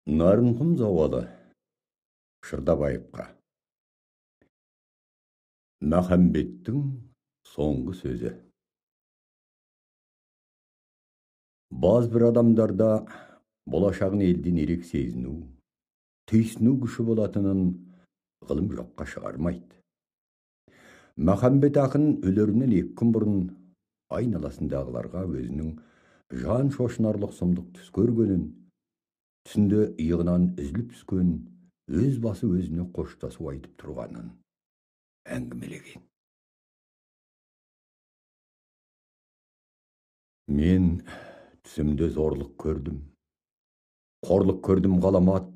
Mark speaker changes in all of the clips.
Speaker 1: Нарынқұм зауалы Шырдабаевқа. Махамбеттің соңғы сөзі. Баз бір адамдарда болашағын елден ерек сезіну, түйсіну күші болатынын ғылым жоққа шығармайды. Махамбет ақын өлерінен 2 күн бұрын айналасындағыларға өзінің жан шошынарлық сұмдық түс көргенін, түсінде иығынан үзіліп түскен өз басы өзіне қоштасу айтып тұрғанын әңгімелеген. Мен түсімде зорлық көрдім, қорлық көрдім ғаламат,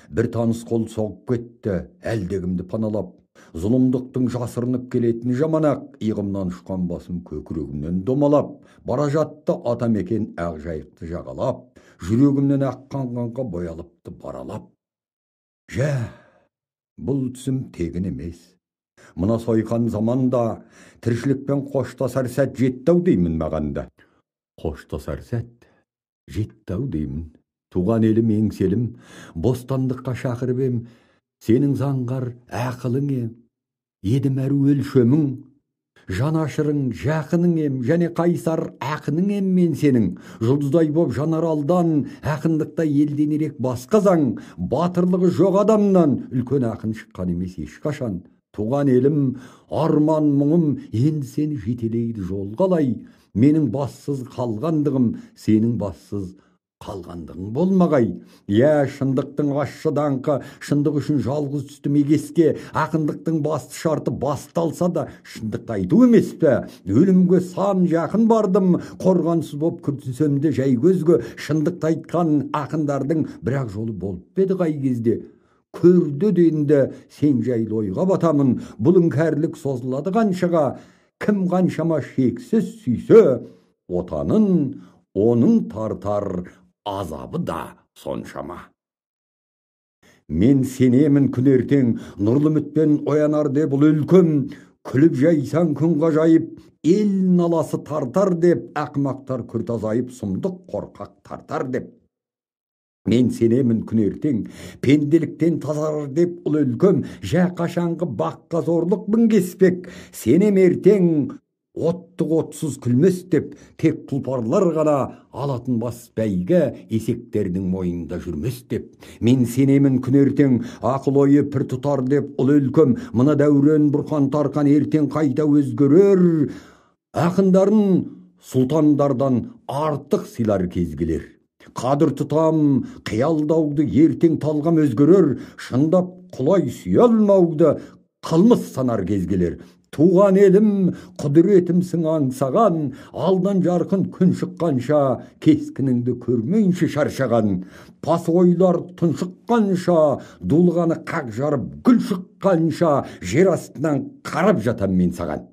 Speaker 1: бір таныс қол соғып кетті, әлдегімді паналап, зұлымдықтың жасырынып келетін жаманақ, иығымнан ұшқан басым көкірегімнен домалап, бара жатты атамекен ақ жайықты жағалап, жүрегімнен аққан қанға боялыпты баралап. Жә, бұл түсім тегін емес. Мына сойқан заманда тіршілікпен қоштасар сәт жетті-ау деймін маған да. Қоштасар сәт жетті-ау деймін. Туған елім, еңселім, бостандыққа шақырып ем, сенің заңғар ақылың ем, едім әрі өлшемің, жанашырың, жақының ем, және қайсар ақының ем мен сенің. Жұлдыздай боп жанар алдан, ақындықта елден ерек басқа заң, батырлығы жоқ адамнан үлкен ақын шыққан емес ешқашан. Туған елім, арман мұңым, енді сені жетелейді жол қалай. Менің бассыз қалғандығым, сенің бассыз қалғандығың болмағай. Иә, шындықтың ащы даңқы, шындық үшін жалғыз түстім егеске, ақындықтың басты шарты басталса да, шындықты айту емес пе? Өлімге сан жақын бардым, қорғансыз боп күртінсем де жай көзге, шындықты айтқан ақындардың бірақ жолы болып еді қай кезде. Көрді де сен жайлы ойға батамын, бұл іңкәрлік созылады қаншаға, кім қаншама шексіз сүйсе, отанын оның тартар азабы да соншама. Мен сенемін күн ертең, нұрлы үмітпен оянар деп бұл өлкем, күліп жайсаң күн ғажайып, ел наласы тартар деп, ақымақтар күрт азайып, сұмдық қорқақ тартар деп. Мен сенемін күн ертең, пенделіктен тазарар деп ұл өлкем, жә қашанғы баққа зорлық мінгеспек, сенем ертең оттық отсыз күлмес деп, тек тұлпарлар ғана алатын бас бәйгі, есектердің мойнында жүрмес деп. Мен сенемін күн ертең, ақыл ойы пір тұтар деп ұл өлкем, мына дәурен бұрқан тарқан ертең қайта өзгерер, ақындарын сұлтандардан артық сыйлар кез келер. Қадір тұтам, қиялдауды ертең талғам өзгерер, шындап құлай сүйе алмауды қылмыс санар кез келер. Туған елім, құдіретімсің аңсаған, алдан жарқын күн шыққанша, кескініңді көрмейінше шаршаған, пас ойлар тұншыққанша, дулығаны қақ жарып гүл шыққанша, жер астынан қарап жатам мен саған.